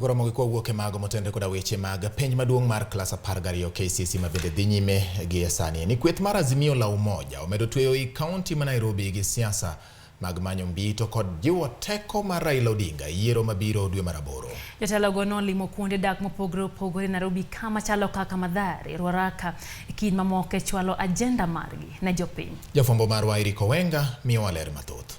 Koromo gi kwawuok e mago motenre koda weche mag penj maduong' mar klas 12 KCSE ma bende dhi nyime gi e sani. Ni kweth mar Azimio la Umoja omedo tweyo i kaunti ma Nairobi gi siasa mag manyo mbi to kod jiwo teko mar Raila Odinga e yiero mabiro dwe mar aboro. Jotelogo nolimo kuonde dak mopogore opogore Nairobi ka machalo kaka Mathare, Ruaraka e kind mamoko e chwalo ajenda margi ne jopiny. Jafwambo marwa Eric Owenga miyowa ler mathoth.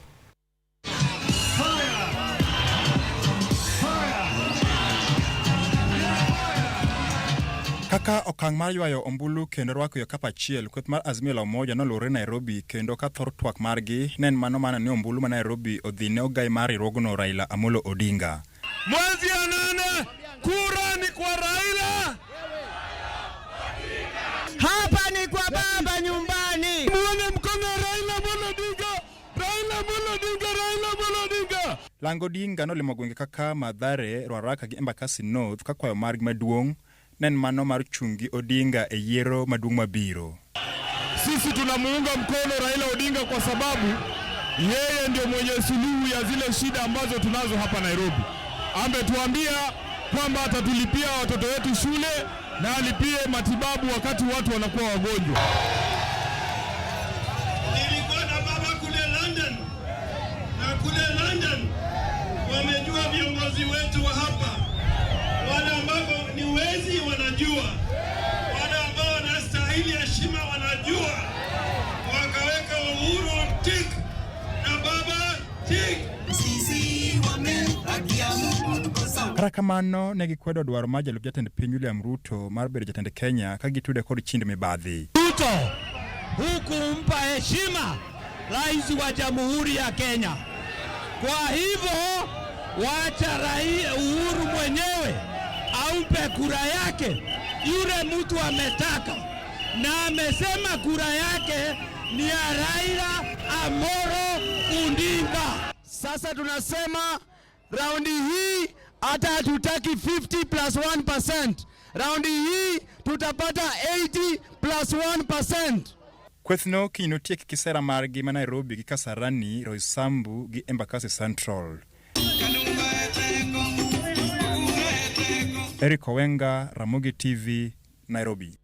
Kaka okang' mar ywayo ombulu kendo rwako e okapu achiel, kweth mar Azimio la Umoja noluwore Nairobi kendo ka thor twak margi ne en mano mana ni ombulu ma Nairobi odhi ne ogai mar riwruogno Raila Amolo Odinga. Mwezi ya nane kura ni kwa Raila. Hapa ni kwa baba nyumbani. Muone mkono Raila Amolo Odinga. Raila Amolo Odinga, Raila Amolo Odinga. Lang Odinga nolimo gwenge kaka Mathare, Ruaraka gi Embakasi North ka kwayo margi maduong' ne en mano mar chung' gi Odinga e yiero maduong' mabiro. Sisi tunamuunga mkono Raila Odinga kwa sababu yeye ndio mwenye suluhu ya zile shida ambazo tunazo hapa Nairobi. Ametuambia kwamba atatulipia watoto wetu shule na alipie matibabu wakati watu wanakuwa wagonjwa. Nilikuwa na baba kule London, na kule London wamejua viongozi wetu wa hapa, wale ambao ni wezi wanajua, wale ambao wanastahili heshima wanajua, wakaweka Uhuru tik na baba tik. Kata kamano ne gikwedo dwaro mar jalup jatend piny William Ruto mar bedo jatend Kenya ka gitude kod chind mibadhi. Ruto hukumpa heshima rais wa Jamhuri ya Kenya. Kwa hivyo wacha rai Uhuru mwenyewe aupe kura yake yule mtu ametaka, na amesema kura yake ni ya Raila Amolo Odinga. Sasa tunasema raundi hii hata hatutaki 50 plus 1%. Raundi hii tutapata 80 plus 1%. Kwethno kiny notiek gi sera margi ma Nairobi gi Kasarani, Roysambu gi Embakasi Central. Eric Owenga, Ramogi TV, Nairobi.